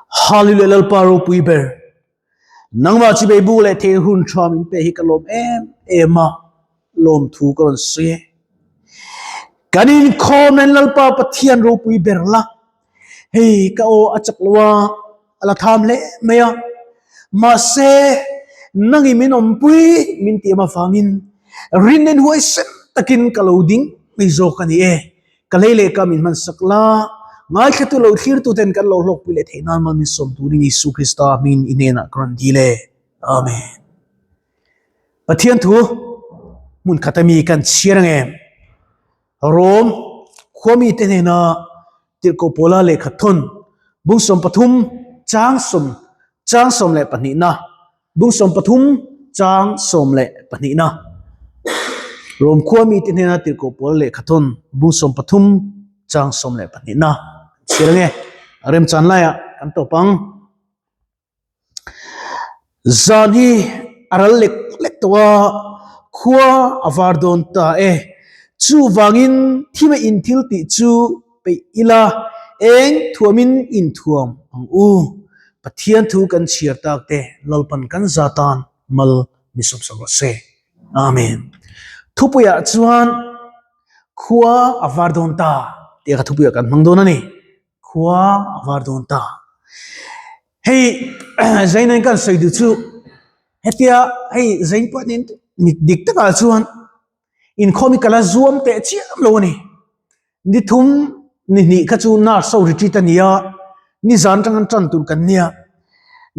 Hallelujah Lalpa ropui ber. Nangmah chibei bu leh thei hun tha min pe hi ka lawm em em a, lawm thu ka rawn sawi e. Kan inkhawm nen Lalpa Pathian ropui ber la, hei ka aw a chak lo a, a la tham hle mai a, mahse nangi min awmpui min tih avangin rinna in huaisen takin ka lo ding mai zawk a ni e. Ka lei leh ka min hmansak la, ngaithlatu lo thlirtuten kan lo hlawkpui leh theih nan mal min sawm turin Isu Krista hmingin i hnenah ka rawn dil e. Amen. Pathian thu hmun khat ami kan chhiar ang em? Rom khuami te hnena Tirhkoh Paula lehkha thawn bung 13 chang sawm chang 12 na Bung 13 chang 12 na. Rom khua mite hnena tirhkoh pawl lehkha thawn bung 13 chang 12 na. Chhiar ange. A remchan laiah kan tawp ang. Zan hi a ral lek lek tawh a, khua a var dawn ta e. Chuvangin thima inthil tih chu peih ila, eng thuamin inthuam ang u. Pathian thu kan chhiar tak te Lalpan kan za tan mal mi sawmsak rawh se. Amen. Thupuiah chuan khua a var dawn ta tih kha thupuiah kan hmang dawn a ni. Khua a var dawn ta. Hei Zainain kan sawi duh chu hetia hei Zain pawh nen dik takah chuan Inkhawm hi ka la zuam teh chiam lo a ni. Ni thum ni hnih kha chu nurse ho retreat a ni a, nizan atang an tan tur kan nia.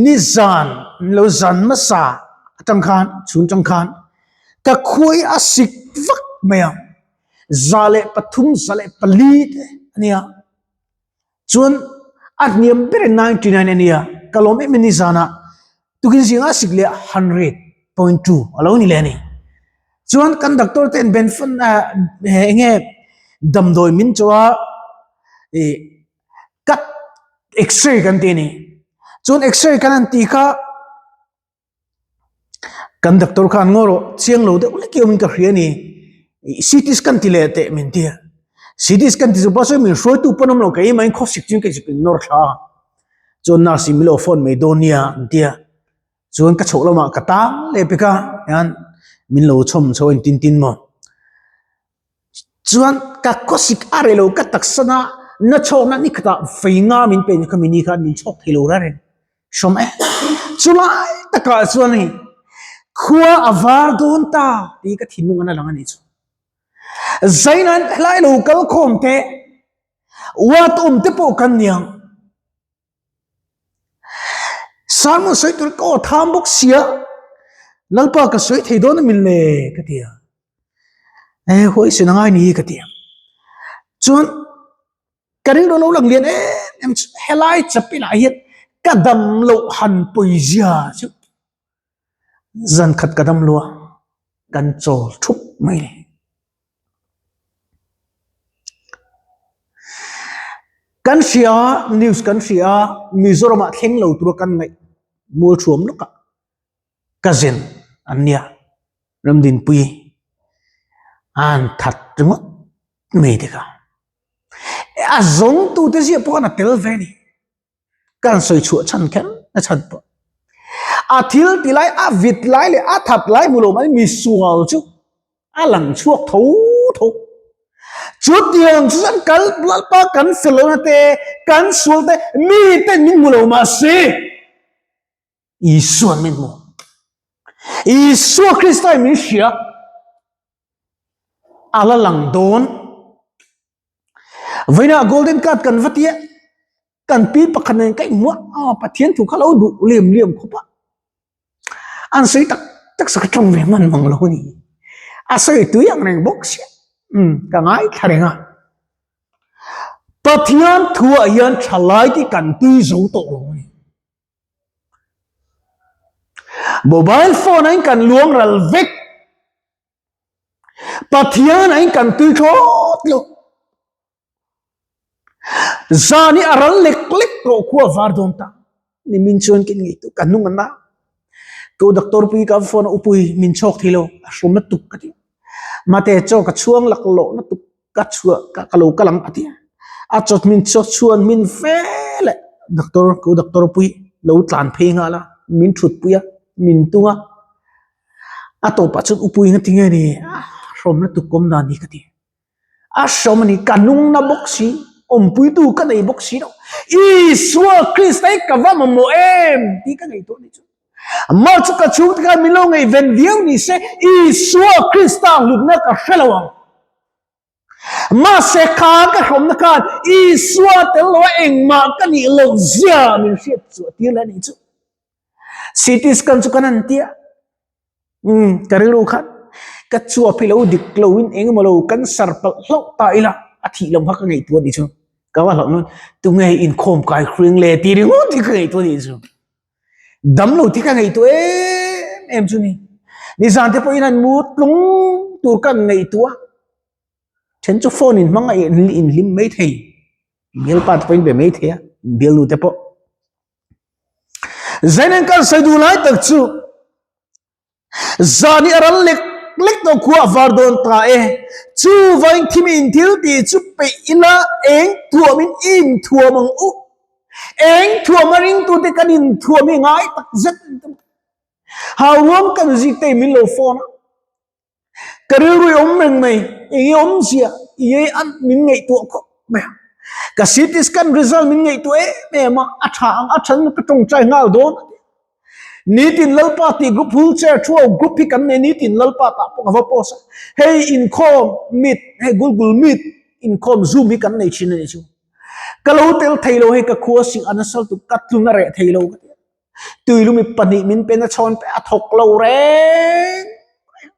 Nizan lo zan hmasa atang khan chhun atang khan ka khuai a sik vak mai a, 103 104 te a nia. Chuan a hniam ber in 99 a nia, ka lawm em em nizanah tukin zingah sik leh 100.2 a lo ni leh a ni. Chuan kan doctor ten ben fan eng nge damdawi min chaw a ih ka x-ray kan ti a ni. Chuan x-ray kan han tih kha Kan doctor khan ngaw rawh chiang lo deuh lek awmin ka hria a ni. CT scan ti leh teh min ti a. CT scan ti chu pawh sawi min hruaitu pawn awm lo keimah in khawsik chuan ka zuk in nawr thla a. Chuan nurse in min lo phone mai dawn nia an ti a. Chuan ka chhoh lamah ka tang leh pek a hian min lo chhawm chho a intin tin maw. Chuan ka khawsik a reh lo ka taksa na na chhawkna ni khatah fei nga min pe ni kha mini khan min chhawk thei lo reng reng. Hrawm e. Chulai takah chuan hei khua a var dawn ta tih ka thinlung an a lang a nih chu. Zainan helai lo kal khawm te, wat awm te pawh kan niang. Sermon sawi tur ka aw tham bawk sia, Lalpa ka sawi thei dawn a min le ka ti a. E huaisen a ngai ni ka ti a. Chuan Ka rilru lo lang lian em em chu helai chapin ah hian ka dam loh han pawi zia chu zan khat ka dam lo a, kan chawl thup mai ni. Kan hria news kan hria Mizoram ah thleng lo tura kan ngaih mual thuam lawk a cousin an nia Ramdinpui an that ringawt mai te kha. A zawng tute ziah pawh khan a tel ve a ni. Ka han sawi chhuah chhan kher a chhan pawh. A thil ti lai, a vit lai leh a that lai hmu lo mai misual chu a lang chhuak tho tho. Chutiang chu chuan kal Lalpa kan fel lohna te, kan sual te mi ten min hmu lo mahse Isuan min hmu. Isua Krista in min hria. A la lang dawn. Vawiinah golden card kan va tia kan pi pakhat nen ka inhmuh a, aw Pathian thu kha lo duh liam liam khawp a. An sawi tak tak sak a tawng ve hman mang lo a ni. A sawi tui ang reng bawk sia. Umm ka ngaithla reng a. Pathian thuah hian thalai te kan tui zo tawh lo a ni. Mobile phone ah in kan luang ral vek. Pathian ah in kan tui thlawt lo. Zan hi a ral lek lek tawh khua var dawn ta. Ni min chuan kin ngei tu ka hnung an na. Ko doctor pui ka phone a upui min chhawk thei lo a hrum na tuk ka ti. Mate chaw ka chhuang lak lo na tuk ka chhuah ka lo kal ang a ti a. A chawt min chawt chhuan min fe le. Doctor ko doctor pui lo tlan phei nghal a, min thut pui a, min tung a, a tawpah chuan upui in a ti nge ni a hrawmna tukawm dan hi ka ti. A hrawm a ni, ka nungna bawk si, awmpuitu ka nei bawk si lo. Isua Krista hi ka va mamawh em tih ka ngaihtuah ni chu. Amah chu ka chhungte khan min lo ngaihven viau ni se, Isua Krista hlutna ka hre lo ang. Mahse kha ka hrawmna khan Isua tel loa engmah ka nih loh zia min hriat chhuah tir leh a nih chu. CT scan chu kan han tia. Umm ka rilru khan ka chuap hi lo dik lo in eng emaw lo cancer palh hlauh ta ila a thih lo kha ka ngaihtuah a nih chu. Ka va hlauh nawn tunge inkhawm kai hring le tih ringawt hi ka ngaihtuah a nih chu. Dam lo te ka ngaihtuah em em chu ni. Nizan te pawhin an mu tlung tur ka ngaihtuah a. Then chu phone in hmang a in hlim mai thei. Bialpa te pawhin be mai thei a, bialnu te pawh. Zainen kan sawi duh lai tak chu Zan hi a ral lek lek tawh khua a var dawn ta e. Chuvain thim in thil tih chu peih ila eng thuamin i inthuam ang u. Eng thuam a ringtute kan inthuam hi ngai tak zet. Hauruam kan zik te min lo phone a. Ka rilru i awm reng mai, eng i awm zia, i ei an min ngaihtuah khawp mai a. Ka CT scan result min ngaihtuah em em a, a tha ang, a than ka tawngtai nghal dawn a ti. Nitin Lalpa tih group wheelchair thu ho group hi kan nei nitin Lalpa tah pawh ka va post a. Hei inkhawm meet, hei Google meet inkhawm zoom hi kan nei thin a nih chu. Ka lo tel thei lo hei ka khua sing a nasal tuk ka tlun a reh thei lo ka ti a. Tuilumi pahnih min pen a chhawn pe a thawk lo reng reng.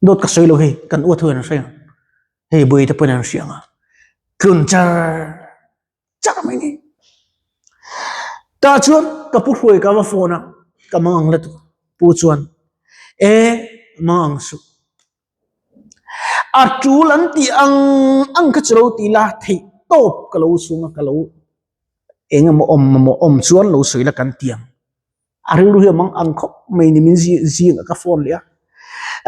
Dawt ka sawi lo hei kan uat ho in an hre ang. Hei buai te pawhin an hria ang a. Tlun char char mai ni. Tah chuan ka pu hruai ka va phone a, ka mang ang la tu. Pu chuan e mang ang suh. A tul an tih ang ang kha chu lo ti la theih tawp ka lo chhung a ka lo eng emaw awm mamawh awm chuan lo sawi la kan ti ang. A rilru hi a mang ang khawp mai ni min zing a ka phone leh a.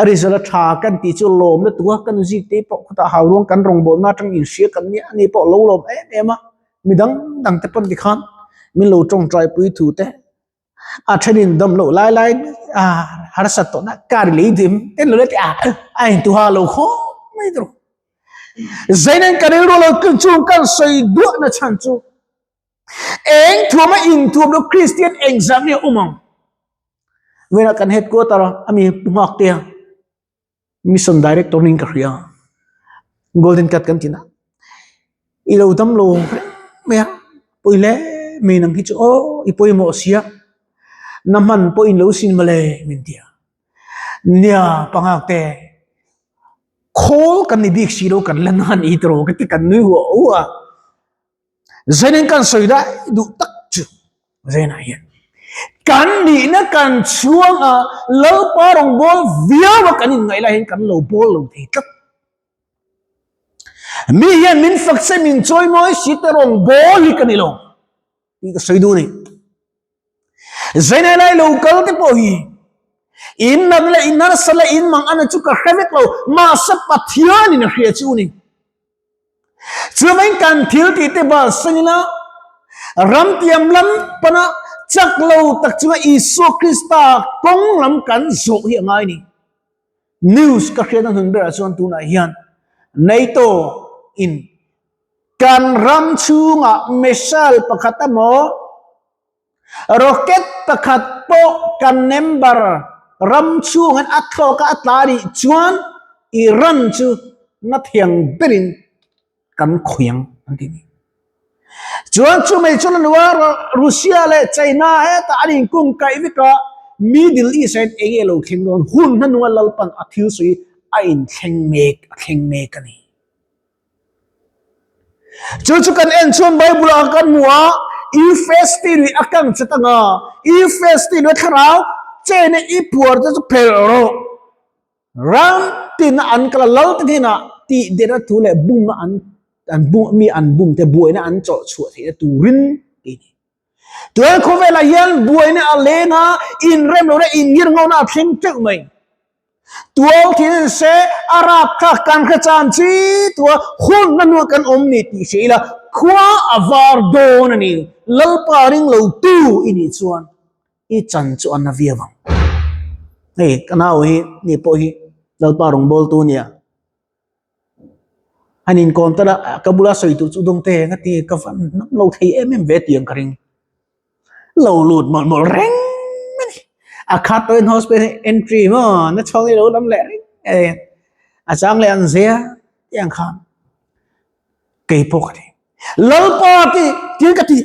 A result a tha kan tih chu lawm na tua kan zik te pawh khawtah hau ruang kan rawngbawlna atang inhria kan nia ani pawh lo lawm em em a. Midang dang te pawn tikhan min lo tawngtai pui thu te a thenin dam loh lai lai a harsat tawh na kar lei dim ten lo le a a in tuha lo khawp mai tur zainen ka rilru lo tlun chu kan sawi duah na chhan chu eng thuama in thuam lo Christian eng zah nge awm ang vena kan headquarter ami hmak te Mission Director niin ka hria. Golden Card kan ti na. I lo dam lo reng mai a, pawi hle mai nang hi chu aw i pawimawh sia, na hman pawh in lo sin mawle min ti a. Nia pangak te khawl kan ni bik si lo kan la nan i tawh ka ti kan nui huah huah a. Zanin kan sawi dai duh tak chu Zainah hian kan nihna kan chhuang a, Lalpa rawngbâwl viau a kan inngaih lai hian kan lo bâwl lo thei tlat. Mi hian min fak se min chawi mawi si te rawngbâwl hi ka ni lo tih ka sawi duh a ni. Zainah lai lo kal te pawh hi in nat leh in harsa leh in mang ana chu ka hre vek lo, mahse Pathianin a hria chu a ni. Chuvangin kan thil tih te bansan ila, ram tiam lam pana chak lo tak chunga Isua Krista kawng lam kan zawh hi a ngai ni. News ka hriat a hnun berah chuan tunah hian NATO in kan ram chhungah missile pakhat emaw Rocket pakhat pawh kan member ram chhungin a thlawk a a tla rih chuan Iran chu na thiang berin kan khawih ang an ti ni. Chuan chu mai chuan a nu a, Russia leh China hetah an inkung kaih vek a, Middle East ah hian eng nge lo thleng dawn? Hun hmanunga Lalpan a thil sawi a inthleng mek a thleng mek a ni. Chu chu kan en chuan Bible ah kan hmu a, Euphrates lui a kang chat anga, Euphrates lui thlarau chena i puar te chu phelh rawh. Ram tina an kal a, lal te hnenah tih derna thu leh bumna an an bum mi an bum te buaina an chawh chhuah theihna turin tih a ni. Tunlai khawvelah hian buaina a leng a, inrem lohna, inngirngona a thleng teuh mai. Tual thil se a rapthlak kan hre chan chi tua hun na hnuah kan awm ni tih hria ila khua a var dawn a ni. Lalpa ring lo tu i nih chuan i chan chu a na viau ang. Hei ka nau hi ni pawh hi Lalpa rawngbawltu a nia. An inkawm ta la ka bula sawi tur chu dawngte eng a ti ka van hnam lo thei em em ve tih ang ka ring. Lo lut mawlh mawlh reng a ni. A khat tawhin hospital entry maw na chhawng hi lo lam leh reng a ni. A chang leh an zia tih ang khan kei pawh ka ti. Lalpa ti tiin ka ti.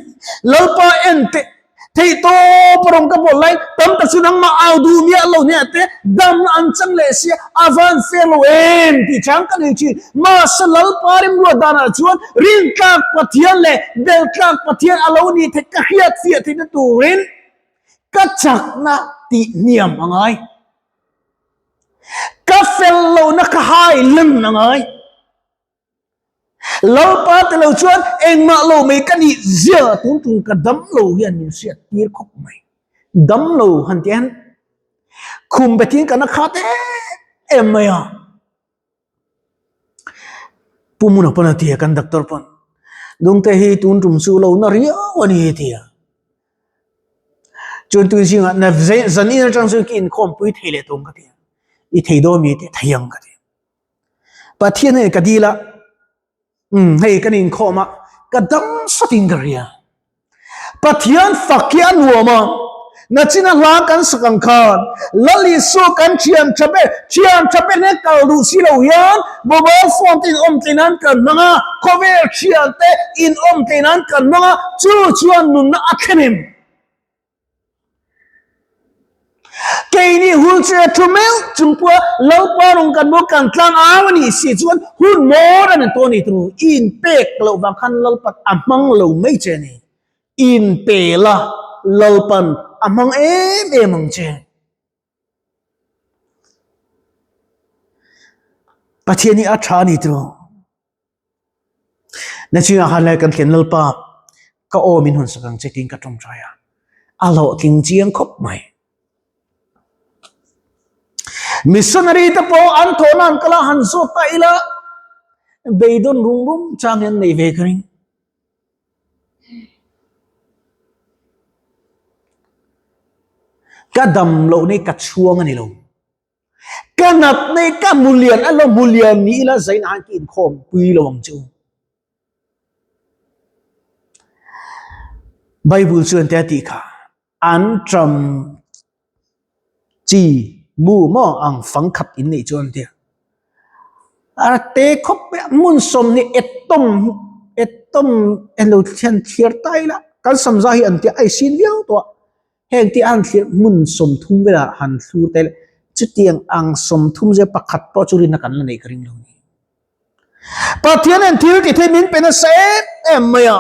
Lalpa en teh theih tawp a rawn ka bawl lai tam tak chu nangmah au duh miah lo hne te damna an chang leh sia a van fair lo em tih chang ka nei thin. Mahse Lalpa rimruat danah chuan rintlak Pathian leh beltlak Pathian a lo nih theih ka hriat fiah theihna turin ka chakna tih hniam a ngai. Ka fel lohna ka hai lan a ngai. Lalpa te lo chuan engmah lo mai ka nih zia tun tum ka dam lo hian min hriat tir khawp mai. Dam lo han tih hian khum betin ka na khat em em mai a. Pu Muna pawn a ti a kan doctor pawn Dungte hi tun tum chu lo na riau a ni a ti a. Chuan tun zingah na zan in atang chuan ka inkhawmpui thei leh tawng ka ti a. I thei dawn mi te thei ang ka ti a. Pathian hei ka dil a, umm hei kan inkhawm a, ka dam satin ka ria. Pathian fak hi a nuam a, nachina hla kan sak ang khan Lal Isua kan thian tha ber, thian tha ber hian kal duh si lo hian mobile phone te in awm theih nan kan hmang a, khawvel thian te in awm theih nan kan hmang a, chu chuan nunna a thlen em? Keini wheelchair thu meuh chung pawha Lalpa rawng kan maw kan tlang au a nih si chuan hun mawn a ni tawh a ni turu. I inpek loh vang khan Lalpan a hmang lo mai che a ni. Inpe la Lalpan a hmang em em ang che. Pathian hi a tha a ni turu. Na chungah khan lai kan thlen Lalpa ka aw min hawn sak ang che tiin ka tawngtai a, a hlawhtling chiang khawp mai. Missionary te pawh an thawhna an kal a, han zawt ta ila beidawn rum rum chang hi an nei ve ka ring. Ka dam loh nei ka chhuang a ni lo. Ka nat nei ka hmu lian a lo hmu lian ni ila zaina hian ka inkhawm pui lo ang chu. Bible chuan te a tih kha an ṭam chi mu maw ang fang khat in neih chuan tia. A te khawp mai a hmun sawmhnih atom atom elo hian thliar ta ila kan samza hi an tia a isin viau tawh a. Heng te an thlir hmun 30 velah han thlur tel chutiang ang 30 zia pakhat pawh chu rinna kan la nei ka ring lo ni. Pathian hian thil ti thei min pe nasa em em mai a,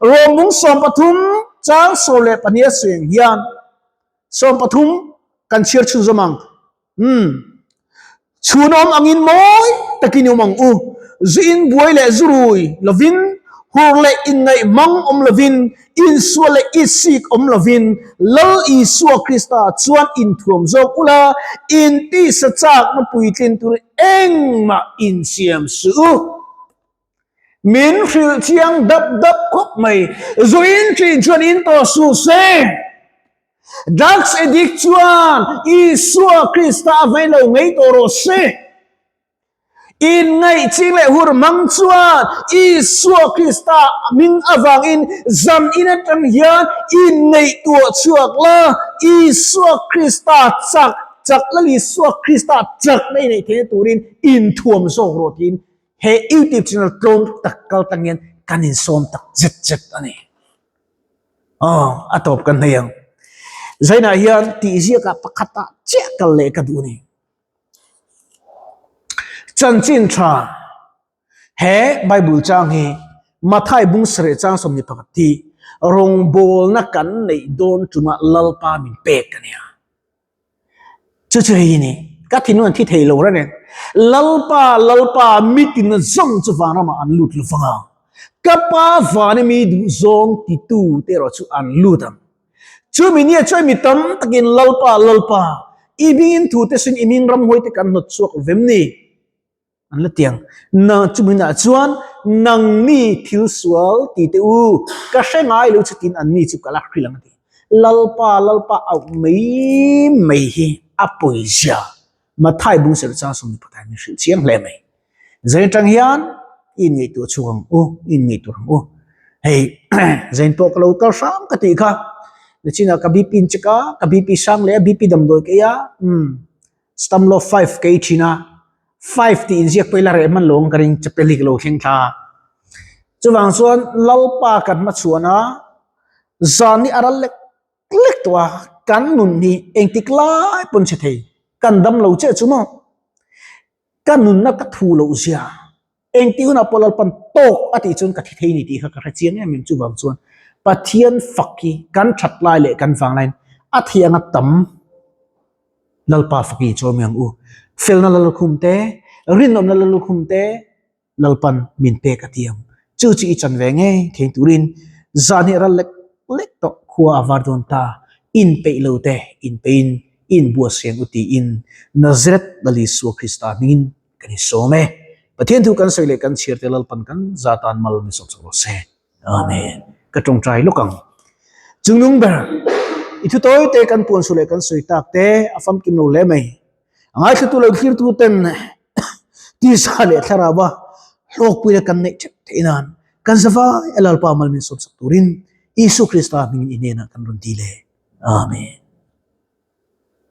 Rawmung 13 chang 12 a sawi ang hian 13 kan chhiar chhunzawm ang. Umm. Chhun awm angin mawi takin i awm ang u. Zu in buai leh zu rui lovin, hur leh inngaih hmang awm lovin, insual leh itsik awm lovin, Lal Isua Krista chuan inthuam zawk ula, intisa chakna puitlin turin engmah insiam suh u. Min hrilh chiang dap dap khawp mai. Zu in thin chuan in tawh suh se. Drugs addict chuan Isua Krista a vei lo ngei tawh rawh se. In ngaih ching leh hur hmang chuan Isua Krista hming avangin zan in atang hian in ngaihtuah chhuak la, Isua Krista chak chak Lal Isua Krista chakna i neih theihna turin inthuam zawk rawh tiin He YouTube channel tlawm tak kal tang hian kan insawm tak zet zet a ni. Aw, a tawp kan hnei ang. Zainah hian tih ziakah pakhatah chiah kal leh ka duh a ni. Chanchin tha he Bible chang hi Mathai bung sarih chang 21 hi rawngbawlna kan neih dawn tuma Lalpa min pek a nia. Chu chu hei hi ni, ka thinlung an thi thei lo reng e. Lalpa, Lalpa, mitin zawng chu vanramah an lut lo vang a, ka Pa vana mi duh zawng titu te erawh chu an lut ang. Chumi nia chuan mi tam takin, Lalpa, Lalpa, I hmingin thu te sin i hming ramhuai te kan hnawt chhuak vem ni? An la tiang. Nang chuminah chuan nangni thil sual ti teh u, ka hre ngai lo chutin anni chu ka la hrilh ang a ti. Lalpa, Lalpa auh mai mai hi a pawizia Mathai bung serh chang sawm ni pakhat min hrilh chiang hle mai. Zain atang hian i inngaihtuah chhuak ang u, i inngaihtuah ang u. Hei zain pawh ka lo kal hram ka tih kha. Nachinah ka BP in check a, ka BP sang leh a, BP damdawi ka ei a, umm Stamlo 5 ka ei thin a, 5 tih inziak pawh ila reh hman lo ang ka ring, chapel hi ka lo thleng thla a. Chuvang chuan Lalpa kan hmachhuan a, zan hi a ral lek lek tawh a, kan nun hi engtik lai pawn chhe thei, kan dam lo chiah chu maw? Ka nunna ka thu loh zia, engtik hunah pawh Lalpan tawk a tih chuan ka thi thei ni tih kha ka hre chiang em em chuvang chuan Pathian fak hi kan that lai leh kan vang laiin a thiang a tam Lalpa fak hi chawm ang u. Felna Lallukhum te, rinawmna Lallukhum te, Lalpan min pek a ti ang. Chu chu i chan ve ngei thei turin zan hi a ral lek lek tawh khua a var dawn ta. Inpeih lo te inpeihin inbuatsaih ang u tiin Nazareth Lal Isua Krista hmingin kan insawm e. Pathian thu kan sawi leh kan chhiar te Lalpan kan za tan mal min sawm chak rawh se. Amen. Ka tawngtai lawk ang. Chungnung ber, i thu tawi te kan puan su leh kan sawi tak te a famkim lo hle mai. A ngaithlatu lo thlirtu ten tisa leh thlarau a hlawkpuina kan neih theuh theih nan kan zavai a Lalpa mal min sawmsak turin Isu Krista hmingin i hnenah kan rawn dil e. Amen.